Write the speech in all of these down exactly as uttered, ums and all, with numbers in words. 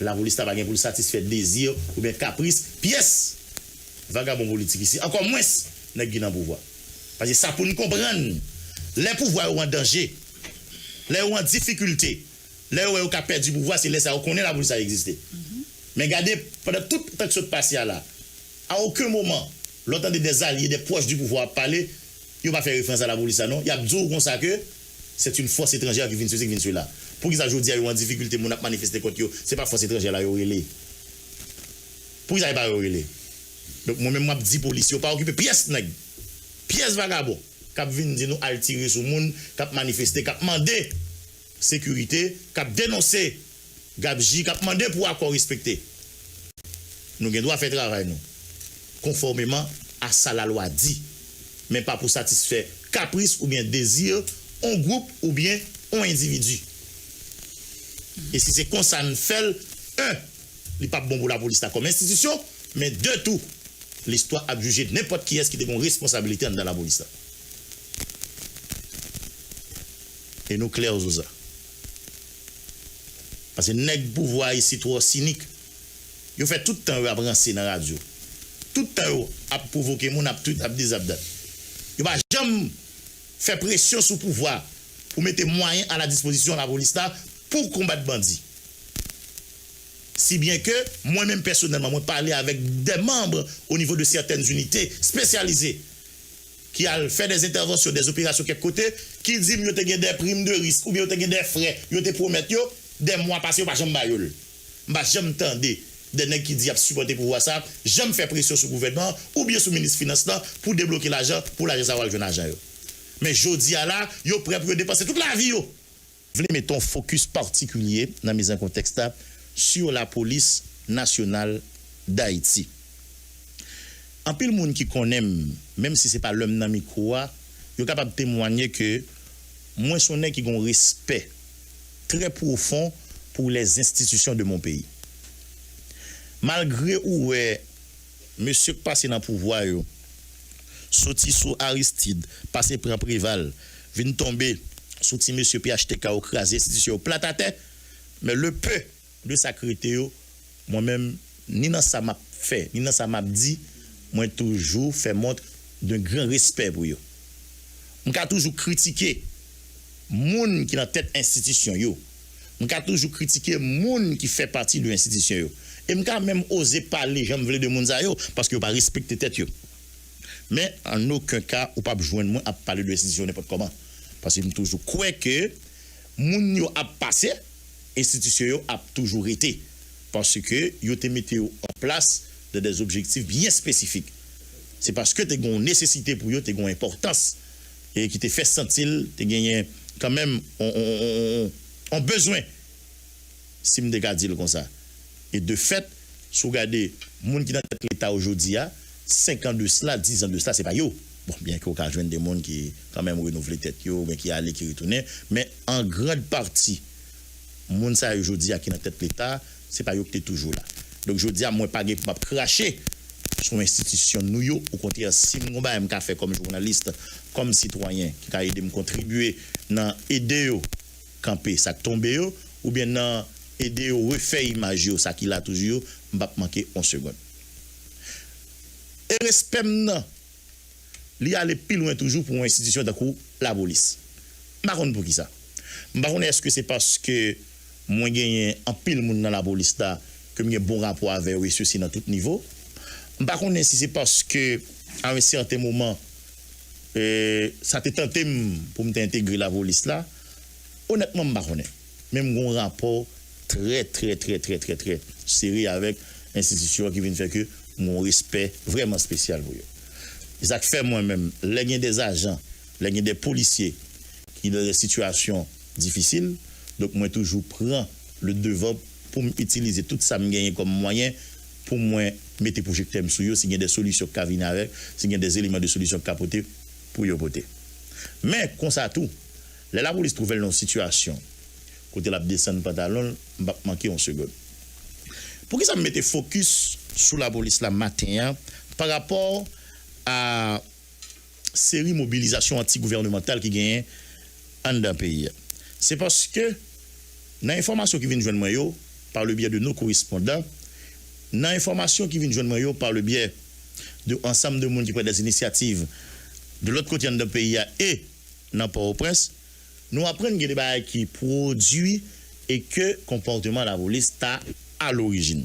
Lapolis la pa gen pou l satisfè dezi oubyen kapris pyès vagabon politik isi, ankò mwens nèg ki nan pouvwa. Paske sa pou n konprann, lè pouvwa yo an danje, lè yo an difikilte, lè yo wè yo ka pèdi pouvwa, se lè sa yo konnen lapolis la egziste. Men gade, pandan tout tan k sot pase a la, a okenn moman, lè w tande dè alye, dè pwòch di pouvwa ap pale, yo pa fè referans a lapolis la non. Y ap di w konsa ke c'est une force étrangère ki vin sesi, ki vin sela. Poukisa jodi a yo an difikilte, moun ap manifeste kont yo, se pa fòs etranjè la yo rele? Poukisa se pa yo rele? Donk mwen menm m ap di polis yo pa okipe pyès nèg, pyès vagabon k ap vin di nou al tire sou moun k ap manifeste, k ap mande sekirite, k ap denonse gabji, k ap mande pou akò respekte. Nou gen dwa fè travay nou konfòmeman a sa lalwa di, men pa pou satisfè kapris oubyen dezi on gwoup oubyen on endividi. E si se konsa n fè l, en, li p ap bon pou lapolis la kòm enstitisyon, men de tou, listwa ap jije nenpòt kiyès ki te gen yon responsabilite anndan lapolis la. E nou klè sou sa. Paske nèg pouvwa isi twò sinik. Yo fè tout tan yo ap ranse nan radyo. Tout tan yo ap pwovoke moun, ap twit, ap dizabdat. Yo pa janm fè presyon sou pouvwa pou mete mwayen a la dispozisyon lapolis la pou konbat bandi. Si byen ke mwen menm pèsonèlman, mwen pale avèk dè manm o nivo de sètèn inite espesyalize ki al fè dè entèvansyon, dè operasyon kèk kote, ki di m yo te gen dè prim de risk oubyen yo te gen dè frè yo te pwomèt yo dè mwa pase, yo pa janm ba yo l. M pa janm tande dè nèg ki di y ap sipòte pouvwa sa janm fè presyon sou gouvènman an oubyen sou minis finans lan pou debloke lajan, pou lajan sa yo al jwenn ajan yo. Men jodi a la, yo prè pou yo depanse tout lavi yo. Vle mete yon fokis patikilye nan miz an kontèks la sur la Police Nationale d'Haïti. Anpil moun ki konnen m, menm si se pa lè m nan mikwo a, yo kapab temwanye ke mwen se yon nèg ki gen yon respè trè pwofon pour les institutions de mon pays. Malgre ou wè mesye k pase nan pouvwa yo, soti sou Aristide, pase pran Preval, vin tonbe sou ti mesye P H T K yo, kraze enstitisyon yo plat atè, men le peu de sa k rete yo, mwen menm, ni nan sa m ap fè, ni nan sa m ap di, mwen toujou fè montre de gran respè pou yo. M ka toujou kritike moun ki nan tèt enstitisyon yo. M ka toujou kritike moun ki fè pati de enstitisyon yo. E m ka menm oze pale jan m vle de moun sa yo, paske yo pa respekte tèt yo. Men, an okenn ka, ou p ap jwenn mwen ap pale de enstitisyon nenpòt kòman. Paske m toujou kwè ke moun yo ap pase, enstitisyon yo ap toujou rete. Paske yo te mete yo an plas nan dè objektif byen espesifik. Se paske te gen yon nesesite pou yo, te gen yon enpòtans, e ki te fè santi l te genyen kanmenm on, on, on, on, on bezwen, si m te ka di l konsa. E de fèt, si w gade moun ki nan tèt Leta yo jodi a, senk an de sila, diz an de sila, se pa yo. Bon, byen ke w ka jwenn de moun ki kanmenm renouvle tèt yo, oubyen ki ale, ki retounen, men an grand pati, moun sa yo jodi a ki nan tèt Leta, se pa yo ki te toujou la. Donk, jodi a, mwen pa gen pou m ap krache sou enstitisyon nou yo. Okontrè, si m gon bagay m ka fè kòm jounalis, kòm sitwayen, ki ka ede m kontribye nan ede yo kanpe sa k tonbe yo, oubyen nan ede yo refè imaj yo, sa ki la toujou yo, m p ap manke on segonn. E respè m nan, li ale pi lwen toujou pou yon enstitisyon tankou lapolis. M pa konn poukisa. M pa konnen èske se paske mwen genyen anpil moun nan lapolis la ke m gen bon rapò avè yo e sesi nan tout nivo. M pa konnen si se paske a yon sèten moman, e, sa te tante m pou m te entegre lapolis la. Onètman, m pa konnen. Men m gen yon rapò trè, trè, trè, trè, trè, trè sere avèk enstitisyon an ki vin fè ke m gen yon respè vrèman espesyal pou yo. E sa k fè mwen menm, lè gen dè ajan, lè gen dè polisye ki nan dè sitiyasyon difisil, donk mwen toujou pran le devan pou m itilize tout sa m genyen kòm mwayen pou mwen mete pwojektè m sou yo, si gen dè solisyon k ka vini avèk, si gen dè eleman de solisyon k ka pote, pou yo pote. Men, konsa tou, lè lapolis twouve l nan yon sitiyasyon kote l ap desann pantalon l, m p ap manke yon segonn. Poukisa m mete fokis sou lapolis la maten an pa rapò a seri mobilizasyon anti-gouvènemantal ki genyen anndan peyi a? Se paske, nan enfòmasyon ki vin jwenn mwen yo, par le biais de nos correspondants, nan enfòmasyon ki vin jwenn mwen yo par le biais de ansanm de moun ki pran des initiatives de lòt kote anndan peyi a e nan Pòtoprens, nou aprann gen de bagay ki pwodui e ke konpòteman lapolis ta a lorijin.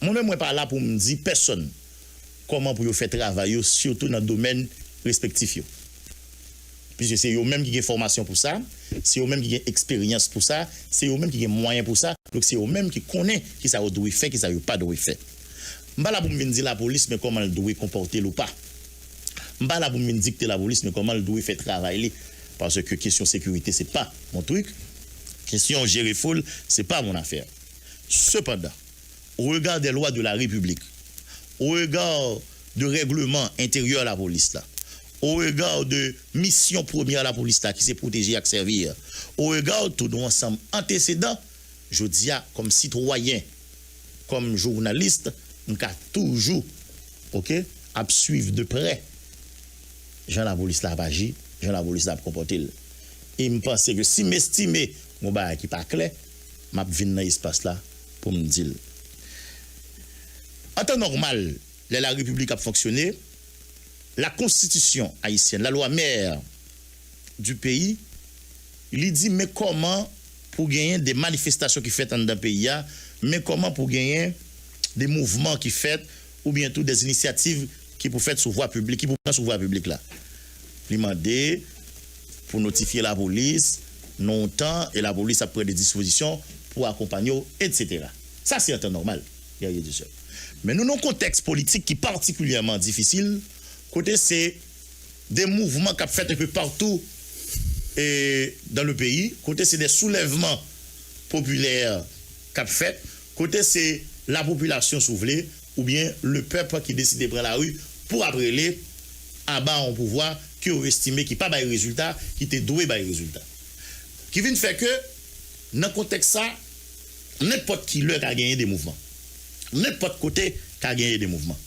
Mwen menm, mwen pa la pou m di pèsonn kòman pou yo fè travay yo, sitou nan domèn respektif yo. Piske se yo menm ki gen fòmasyon pou sa, se yo menm ki gen eksperyans pou sa, se yo menm ki gen mwayen pou sa, donk se yo menm ki konnen kisa yo dwe fè, kisa yo pa dwe fè. M pa la pou m vin di lapolis men kòman l dwe konpòte l ou pa. M pa la pou m vin dikte lapolis men kòman l dwe fè travay li. Paske kesyon sekirite, se pa mon truc. Kesyon jere foul, se pa mon afè. Sepandan, au regard des lois de la République, au regard de règleman entèryè lapolis la, au regard de misyon premyè lapolis la ki se pwoteje ak sèvi, au regard tou de yon ansanm antesedan, jodi a, kòm sitwayen, kòm jounalis, m ka toujou, oke, ap swiv de prè jan lapolis la ap aji, jan lapolis la ap konpòte l. E m panse ke si m estime yon bagay ki pa klè, m ap vin nan espas la pou m di l. An tan nòmal, lè la repiblik ap fonksyone, la konstitisyon ayisyèn, la lwa mè du peyi, li di men kòman pou genyen de manifestasyon ki fèt anndan peyi a, men kòman pou genyen de mouvman ki fèt, oubyen tou de inisyativ ki pou fèt sou vwa piblik, ki pou pran sou vwa piblik la. Li mande pou notifye lapolis nan yon tan, e lapolis ap pran de dispozisyon pou akonpanye w, etsetera. Sa se an tan nòmal, Guerrier du Sud. Men nou nan yon kontèks politik ki patikilyèman difisil, kote se de mouvman k ap fèt enpe patou e dans le pays, kote se de soulèvman popilè k ap fèt, kote se lapopilasyon, si w vle, oubyen le pèp ki deside pran lari pou ap rele aba yon pouvwa ke yo estime ki pa bay rezilta, ki te dwe bay rezilta. Ki vin fè ke, nan kontèks sa, nenpòt ki lè ka genyen de mouvman. Nenpòt kote ka genyen de mouvman.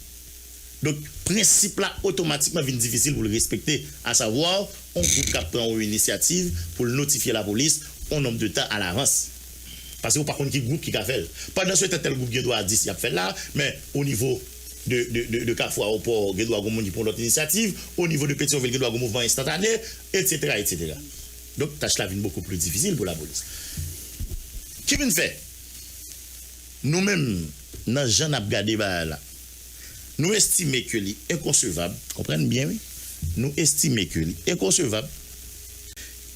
Donk, prensip la otomatikman vin difisil pou l respekte, asavwa, yon gwoup k ap pran yon inisyativ pou l notifye lapolis yon nonb de tan alavans. Paske ou pa konn ki gwoup ki ka fè l. Pandansetan, tèl gwoup gen dwa di y ap fè l la, men o nivo de, de, de, de Kafou Ayewopò, gen dwa gen moun ki pran lòt inisyativ, o nivo de Petyonvil, gen dwa gen mouvman enstantane, etsetera, etsetera. Donk, tach la vin bokou pli difisil pou lapolis. Ki vin fè, nou menm, nan jan n ap gade bagay la, nou estime ke li enkonsevab, konprann byen, wi, nou estime ke li enkonsevab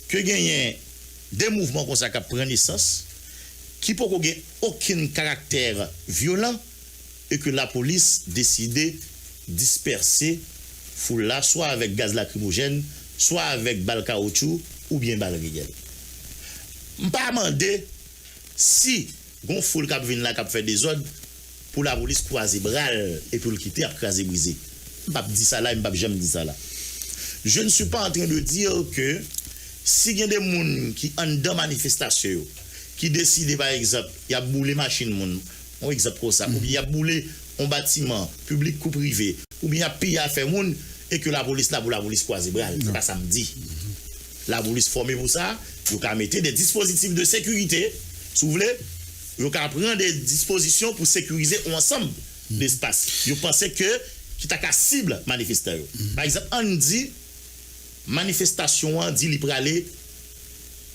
ke genyen de mouvman konsa k ap pran nesans, ki poko gen okenn karaktè vyolan, e ke lapolis deside dispèse foul la, swa avèk gaz lakrimojèn, swa avèk bal kawotchou, oubyen bal reyèl. M pa mande si gon foul k ap vin la, k ap fè dezòd, pou lapolis kwaze bra l epi l kite ap kraze brize. M p ap di sa la e m p ap janm di sa la. Je ne suis pas en train de dire que si gen de moun ki anndan manifestasyon yo, ki deside, pa egzanp, y ap boule machin moun, yon egzanp konsa, oubyen y ap boule yon batiman, piblik kou prive, oubyen y ap piye afè moun, e ke lapolis la pou lapolis kwaze bra l. Se pa sa m di. Lapolis fòme pou sa, yo ka mete de dispozitif de sekirite, si w vle, yo ka pran de dispozisyon pou sekirize yon ansanm despas. Yo panse ke, ki ta ka sib manifestan yo. Pa egzanp, ann di, manifestasyon an di li prale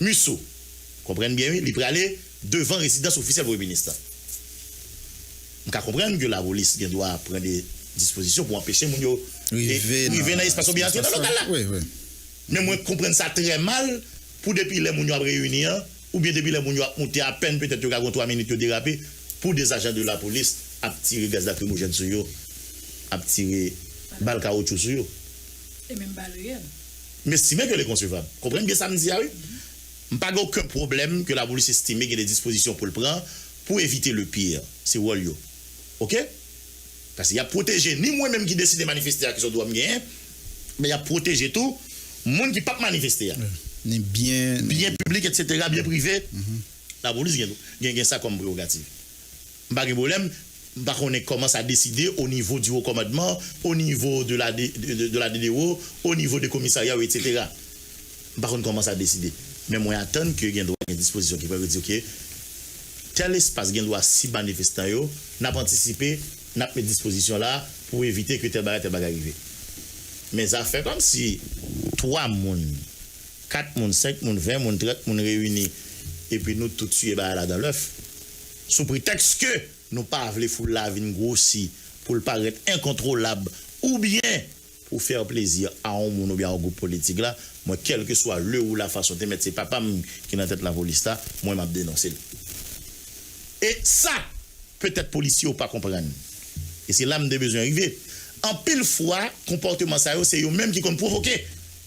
Musso. Konprann byen, wi, li prale devan rezidans ofisyèl premye minis la. M ka konprann ke lapolis gen dwa pran de dispozisyon pou anpeche moun yo e, rive nan espas oubyen antre nan lokal la. Wi, wi. Men mwen konprann sa trè mal pou depi lè moun yo ap reyini an, oubyen depi lè moun yo ap moute apèn, petèt yo ka gen twa minit yo derape, pou de ajan de lapolis ap tire gaz lakrimojèn sou yo, ap tire bal kawotchou sou yo. E menm bal reyèl. M estime ke li konsevab. Konprann byen sa m di a, wi. M pa gen okenn pwoblèm ke lapolis estime gen de dispozisyon pou l pran pou evite le pire. Se wòl yo. Oke? Paske y ap pwoteje ni mwen menm ki deside manifeste a, ki se yon dwa m genyen, men y ap pwoteje tou moun ki p ap manifeste a. Ni byen, byen piblik, etsetera, byen prive. Lapolis gen, gen, gen sa kòm prewogativ. M pa gen pwoblèm, m pa konnen kòman sa deside o nivo di wo kòmandman, o nivo de la D-, de, de, de la D D O, o nivo de komisarya yo, etsetera. M pa konn kòman sa deside. Men mwen atann ke gen dwa gen dispozisyon ki pral di, oke, tèl espas gen dwa sib manifestan yo, n ap antisipe, n ap met dispozisyon la pou evite ke tèl bagay, tèl bagay rive. Men zafè kòmsi twa moun, kat moun, senk moun, ven moun, trant moun reyini, epi nou tout siye bagay la dan lèf, sou pretèks ke nou pa vle foul la vin gwosi pou l parèt enkontwolab, oubyen pou fè plezi a yon moun oubyen a yon gwoup politik la, mwen, kèlkeswa le ou la fason te mèt se papa m ki nan tèt lapolis la, mwen, m ap denonse l. E sa, petèt polisye yo pa konprann. E se la m te bezwen rive. Anpil fwa, konpòteman sa yo, se yo menm ki konn pwovoke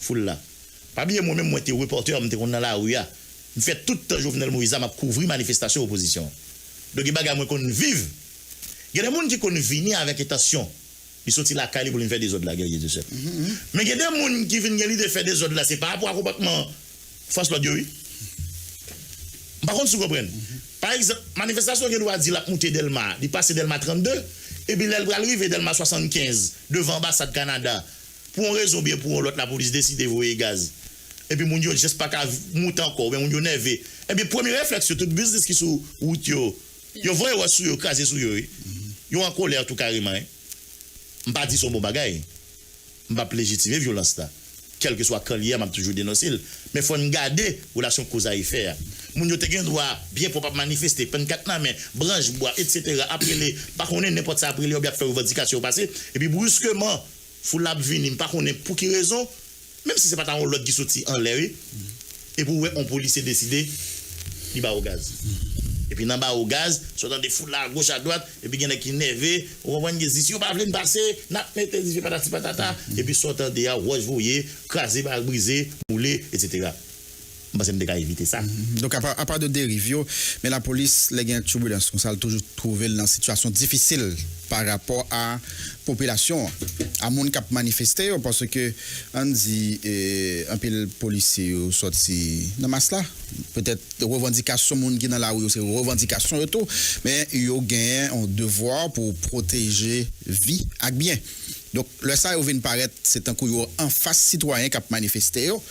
foul la. Pa bliye, mwen menm, mwen te repòtè, m te konn nan lari a. M fè tout tan Jovenel Moïse la, m ap kouvri manifestasyon opozisyon an. Donk, gen bagay mwen konn viv. Gen de moun ki konn vini avèk entansyon. Li soti lakay li pou l vin fè dezòd la, Guerrier Joseph. Men gen de moun ki vin gen lide fè dezòd la, se pa rapò a konpòtman fòs lòd yo, wi. M pa konn si w konprann. Pa egzanp, manifestasyon gen dwa di l ap moute Dèlma, li pase Dèlma trannde, epi lè l pral rive Dèlma swasannkenz, devan anbasad Kanada, pou yon rezon oubyen pou yon lòt, lapolis deside voye gaz. Epi moun yo jis pa ka moute ankò, oubyen moun yo nève. Ebyen, premye reflèks yo, tout biznis ki sou wout yo, yo voye wòch sou yo, kraze sou yo, wi. Yo an kolè tou kareman, wi. M pa di se yon bon bagay. M p ap lejitime vyolans la. Kèlkeswa kan li ye a, m ap toujou denonse l. Men fò n gade relasyon koz a efè a. Moun yo te gen dwa byen pwòp ap manifeste, pannkat nan men, branch bwa, etsetera, ap rele, m pa konnen, nenpòt sa, ap rele yo oubyen ap fè revandikasyon yo pase. Epi briskeman, foul la ap vini, m pa konnen pou ki rezon, menm si se pa ta yon lòd ki soti anlè, wi. Epi w wè yon polisye deside, li ba w gaz. Epi nan ba w gaz, sa w tande foul la agoch adwat, epi gen nèg ki nève, ou konprann, gen zis, yo pa vle n pase, n ap mete dife patati patata, epi sa w tande a, wòch voye, kraze, barak brize, boule, etsetera. M panse m te ka evite sa. Donk, apa, apa de deriv yo, men lapolis, lè gen tibilans konsa, l toujou twouve l nan sitiyasyon difisil pa rapò a popilasyon an, a moun k ap manifeste yo, paske, ann di, e, anpil polisye yo sòti nan mas la. Petèt revandikasyon moun ki nan lari yo, se revandikasyon yo tou, men yo gen yon devwa pou pwoteje vi ak byen. Donk, lè sa yo vin parèt, se tankou yo anfas sitwayen k ap manifeste yo.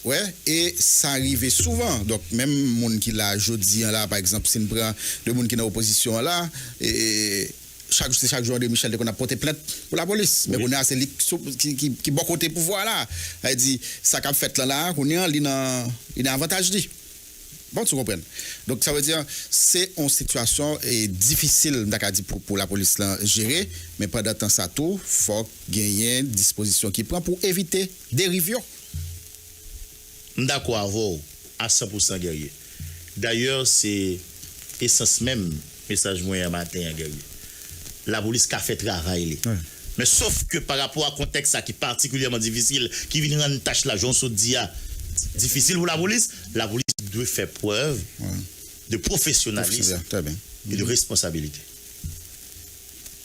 Wè, e sa rive souvan. Donk, menm moun ki la jodi a la, pa egzanp, si n pran de moun ki nan opozisyon an la, e, chak, se chak jou André Michel te konn ap pote plent pou lapolis. Men kounye a, se li ki, ki, ki bò kote pouvwa la. Sa vle di, sa k ap fèt lan la, kounye a, li nan, li nan avantaj li. Bon, ou konprann. Donk, sa vle di, se yon sitiyasyon, e, difisil, m ta ka di, pou, pou lapolis lan jere, men pandan tan sa tou, fòk genyen dispozisyon ki pran pou evite deriv yo. M dakò avè w a san pou san, Guerrier. Dayè, se esans menm mesaj mwen an maten an, Guerrier. Lapolis ka fè travay li. Men sof ke pa rapò a kontèks sa ki patikilyèman difisil, ki vin rann tach la, jan w sot di a, difisil pou lapolis, lapolis dwe fè prèv de pwofesyonalis e de responsabilite.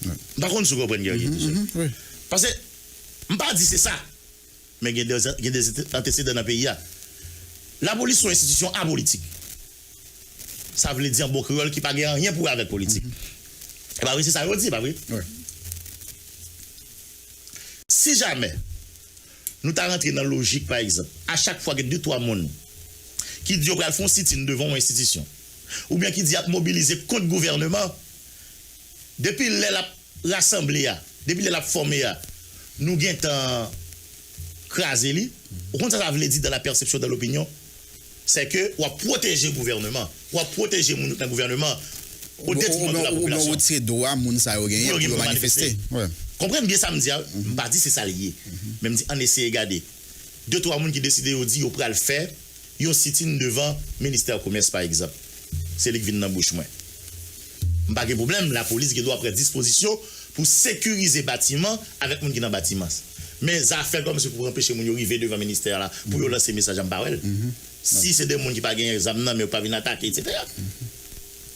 M pa konn si w konprann, Guerrier, toujou. Paske, m pa di se sa. Men gen de, gen de antesedan nan peyi a. Lapolis se yon enstitisyon apolitik. Sa vle di an bon kreyòl ki pa gen anyen pou wè avèk politik. E pa vre, se sa yo di, e pa vre? Si jamè nou ta rantre nan lojik, pa egzanp, a chak fwa gen de twa moun ki di yo pral fè yon sitin devan yon enstitisyon, oubyen ki di y ap mobilize kont gouvèneman, depi lè l ap rasanble a, depi lè l ap fòme a, nou gentan kraze li. Ou konn sa sa vle di dans la perception, dans l'opinion? Se ke w ap pwoteje gouvèneman, w ap pwoteje moun k nan gouvèneman, o detriman de la popilasyon. Ou retire dwa moun sa yo genyen pou yo manifeste. Konprann byen sa m di a, m pa di se sa l ye. Men m di, ann eseye gade. De twa moun ki deside yo di yo pral fè yon sitin devan ministè komès, pa egzanp. Se li k vin nan bouch mwen. M pa gen pwoblèm, lapolis gen dwa pran dispozisyon pou sekirize batiman avèk moun ki nan batiman. Men zafè kòmsi pou anpeche moun yo rive devan ministè a la, pou yo lanse mesaj la, m pa wè l. Si se de moun ki pa gen zam nan men yo, k pa vin atake, etsetera.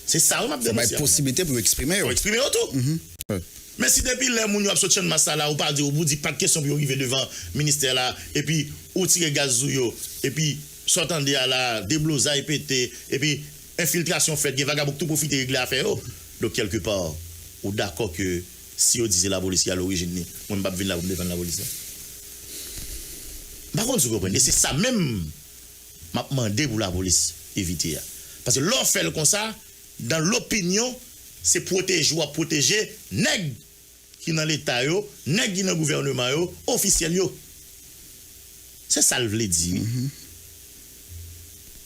Se sa wi m ap denonse a. Fò bay posiblite pou yo eksprime yo. Fò eksprime yo tou. Men si depi lè moun yo ap sot Channmas la, ou pa di, ou di pa t kesyon pou yo rive devan ministè la, epi ou tire gaz sou yo, epi sa w tande a la, deblozay pete, epi enfiltrasyon fèt, gen vagabon k tou pwofite regle afè yo. Donk, kèlkepa, ou dakò ke si yo di se lapolis ki a lorijin li, mwen m p ap vin la pou m defann lapolis la? M pa konn si w konprann. E se sa menm m ap mande pou lapolis evite a. Paske lè w fè l konsa, dans l'opinion, se pwoteje w ap pwoteje nèg ki nan Leta yo, nèg ki nan gouvèneman yo, ofisyèl yo. Se sa l vle di.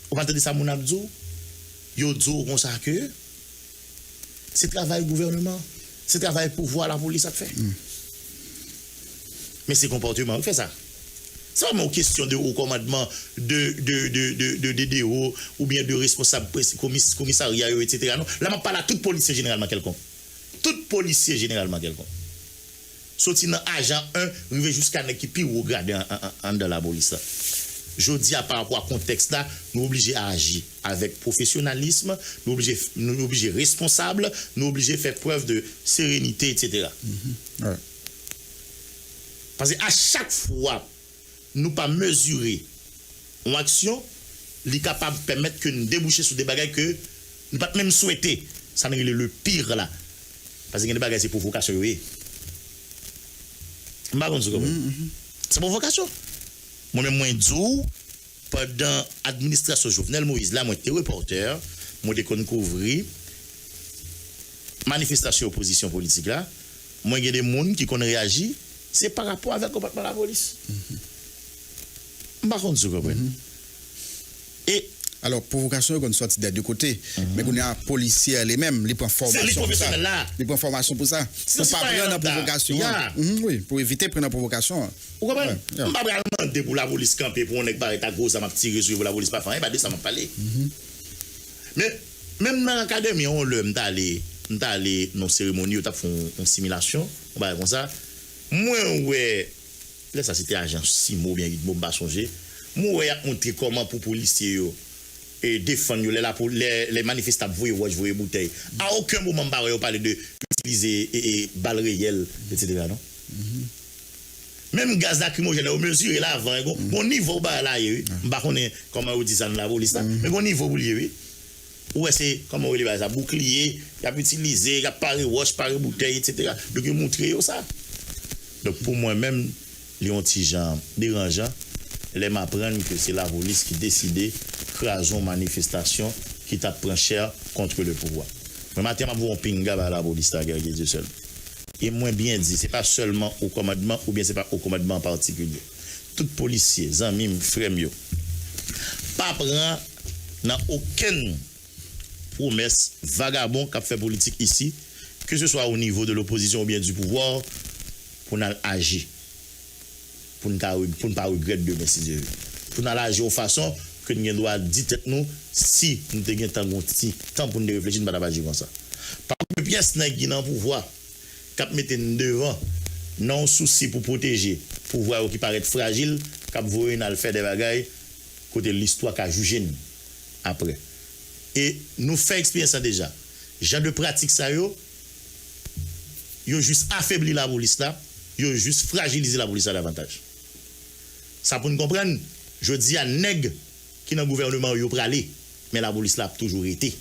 Ou pa tande sa moun ap di w? Yo di w konsa ke se travay gouvèneman, se travay pouvwa lapolis ap fè. Men se konpòteman yo k fè sa. Se pa yon kesyon de wo kòmandman, de, de, de, de, de D D O oubyen de responsab prens- komis- komisarya yo, etsetera non. La m ap pale a tout polisye jeneralman kèlkonk. Tout polisye jeneralman kèlkonk. Soti nan ajan en rive jiska nèg ki pi wo grade an- an- an- anndan lapolis la. Jodi a, pa rapò a kontèks la, nou oblije aji avèk pwofesyonalis, nou oblije nou oblije responsab, nou oblije fè prèv de serenite, etsetera. Paske a chak fwa nou pa mezire yon aksyon, li kapab pèmèt ke n debouche sou de bagay ke n pa t menm swete. Sa n rele le pire la. Paske gen de bagay se pwovokasyon yo ye. M pa konn si w konprann. Se pwovokasyon. Mwen menm mwen di w, pandan administrasyon Jovenel Moïse la, mwen te repòtè, mwen te konn kouvri manifestasyon opozisyon politik la, mwen gen de moun ki konn reyaji, se pa rapò avèk konpòtman lapolis. M pa konn si w konprann. E Alò, pwovokasyon yo konn sòti dè de kote. Men kounye a, polisye a li menm, li pran fòmasyon pou sa. Li pran fòmasyon pou sa. Pou pa pran nan pwovokasyon an. Wi, pou evite pran nan pwovokasyon an. Ou konprann? M pa pral mande pou lapolis kanpe pou yon nèg parèt ak gwo zam ap tire sou yo pou lapolis pa fè anyen, pa de sa m ap pale. Men, menm nan akademi an, yon lè m t ale, m t ale nan yon seremoni, yo t ap fè yon, yon similasyon, yon bagay konsa. Mwen wè, lè sa se te ajan simo oubyen itmo, m pa sonje. Mwen wè y ap montre kòman pou polisye yo e defann yo lè lapo- lè, lè manifestan ap voye wòch, voye boutèy. A okenn moman m pa wè yo pale de itilize e, e, bal reyèl, etsetera non. Menm gaz lakrimojèn yo mezire l avan, gon, gon nivo bagay la ye wi. M pa konnen kòman yo di sa nan lapolis la, men gon nivo pou l ye wi. Ou wè se, kòman yo rele bagay sa, boukliye, y ap itilize, y ap pare wòch, pare boutèy, etsetera. Donk yo moutre yo sa. Donk pou mwen menm, li yon ti jan deranjan lè m aprann ke se lapolis ki deside kraze yon manifestasyon ki t ap pran chè contre le pouvoir. Mwen maten m ap voye yon pinga bay lapolis la, guerrier Dieu seul. E mwen byen di, se pa sèlman o kòmandman oubyen se pa o kòmandman an patikilye. Tout polisye, zanmi m, frè m yo, pa pran nan okenn pwomès vagabon k ap fè politik isi, ke se swa o nivo de lopozisyon oubyen di pouvwa, pou n al aji. Pou n ka re- pou n pa regrèt demen, si Dye vle. Pou n al aji yon fason ke n gen dwa di tèt nou, si n te gentan gen yon ti tan pou n te reflechi, n pa t ap aji konsa. Pa gen pyès nèg ki nan pouvwa k ap mete n devan nan yon sousi pou pwoteje pouvwa yo ki parèt frajil, k ap voye n al fè de bagay kote listwa ka jije n apre. E nou fè eksperyans lan deja. Jan de pratik sa yo, yo jis afebli lapolis la, yo jis frajilize lapolis la davantaj. Sa pou n konprann, jodi a nèg ki nan gouvèneman yo, yo prale, men lapolis la ap toujou rete.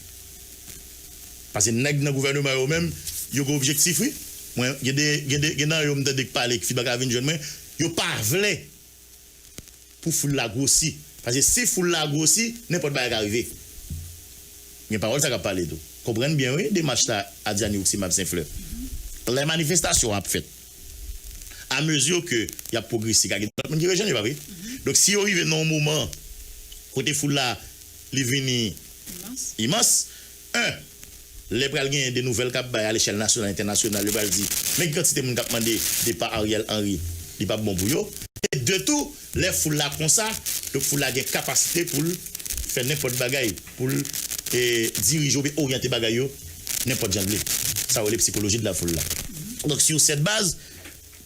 Paske nèg nan gouvèneman yo menm, yo gen objektif wi. Mwen, gen de, gen de, gen nan yo m tande k pale, ki finalman ka vin jwenn mwen, yo pa vle pou foul la gwosi. Paske si foul la gwosi, nenpòt bagay ka rive. Gen pawòl sa k ap pale tou. Konprann byen wi, demach la Adiani Oximab Senflè. Lè manifestasyon ap fèt, amezi ke y ap pwogrese, ka gen lòt moun ki rejwenn yo, pa vre? Donk si yo rive nan yon moman kote foul la, li vini imans, en, lè pral genyen de nouvèl k ap bay alechèl nasyonal, entènasyonal, yo pral di, men ki kantite moun k ap mande depa Ariel Henry, li p ap bon pou yo. E de tou, lè foul la konsa, donk foul la gen kapasite pou l fè nenpòt bagay, pou l e, dirije oubyen oryante bagay yo nenpòt jan l vle. Sa yo rele psychologie de la foule la. Donk, sur cette base,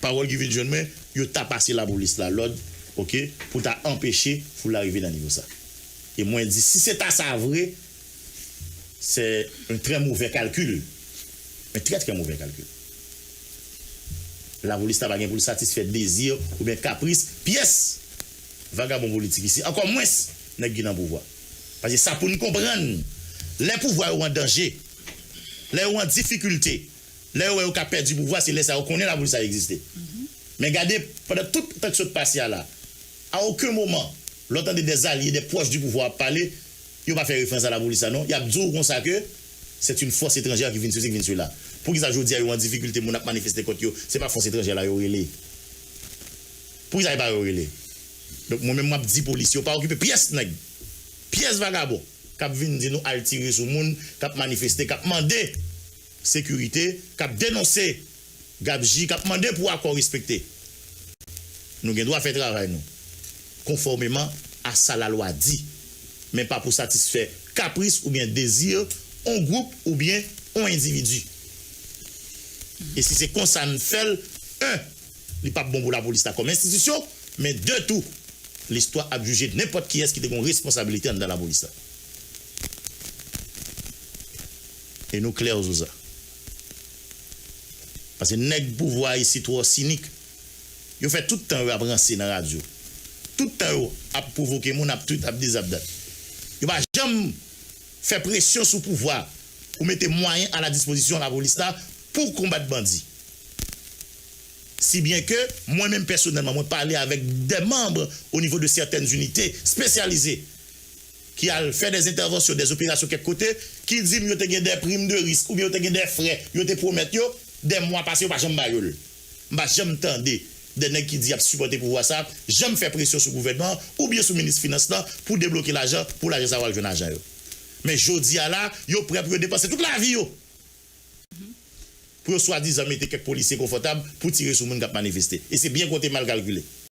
pawòl ki vin jwenn mwen, yo ta pase lapolis la lòd, oke, pou ta anpeche foul la rive nan nivo sa. E mwen di, si se ta sa vre, c'est un très mauvais calcul. Un très, très mauvais calcul. Lapolis la pa gen pou l satisfè dezi oubyen kapris pyès vagabon politik isi, ankò mwens nèg ki nan pouvwa. Paske sa pou n konprann, lè pouvwa yo an danje, lè yo an difikilte, lè yo wè yo ka pèdi pouvwa, se lè sa yo konnen lapolis la egziste. Men gade, pandan tout tan k sot pase a la, a okenn moman, lè w tande dè zalye, dè pwòch di pouvwa ap pale, yo pa fè referans a lapolis la non. Y ap di w konsa ke C'est une force étrangère qui vient ceci, qui vient cela. Poukisa jodi a yo an difikilte, moun ap manifeste kont yo, se pa fòs etranjè la yo rele? Poukisa se pa yo rele? Donk mwen menm m ap di polis yo pa okipe pyès nèg, pyès vagabon k ap vin di nou al tire sou moun k ap manifeste, k ap mande sekirite, k ap denonse gabji, k ap mande pou akò respekte. Nou gen dwa fè travay nou konfòmeman a sa lalwa di, men pa pou satisfè kapris oubyen dezi yon gwoup oubyen yon endividi. E si se konsa n fè l, en, li p ap bon pou lapolis la kòm enstitisyon, men de tou, listwa ap jije nenpòt kiyès ki te gen yon responsabilite anndan lapolis la. E nou klè sou sa. Paske nèg pouvwa isi twò sinik. Yo fè tout tan yo ap ranse nan radyo. Tout tan yo ap pwovoke moun, ap twit, ap dizapdat. Yo pa janm fè presyon sou pouvwa pou mete mwayen a la dispozisyon lapolis la pou konbat bandi. Si byen ke mwen menm pèsonèlman, mwen pale avèk de manm o nivo de sètèn inite espesyalize ki al fè de entèvansyon, de operasyon kèk kote, ki di m yo te gen de prim de risk oubyen yo te gen de frè yo te pwomèt yo, de mwa pase yo pa janm ba yo l. M pa janm tande de nèg ki di y ap sipòte pouvwa sa, janm fè presyon sou gouvènman an oubyen sou minis finans lan pou debloke lajan, pou lajan sa yo al jwenn ajan yo. Men jodi a la, yo prè pou yo depanse tout lavi yo pou yo swadizan mete kèk polisye konfòtab pou tire sou moun k ap manifeste. E se byen konte mal kalkile.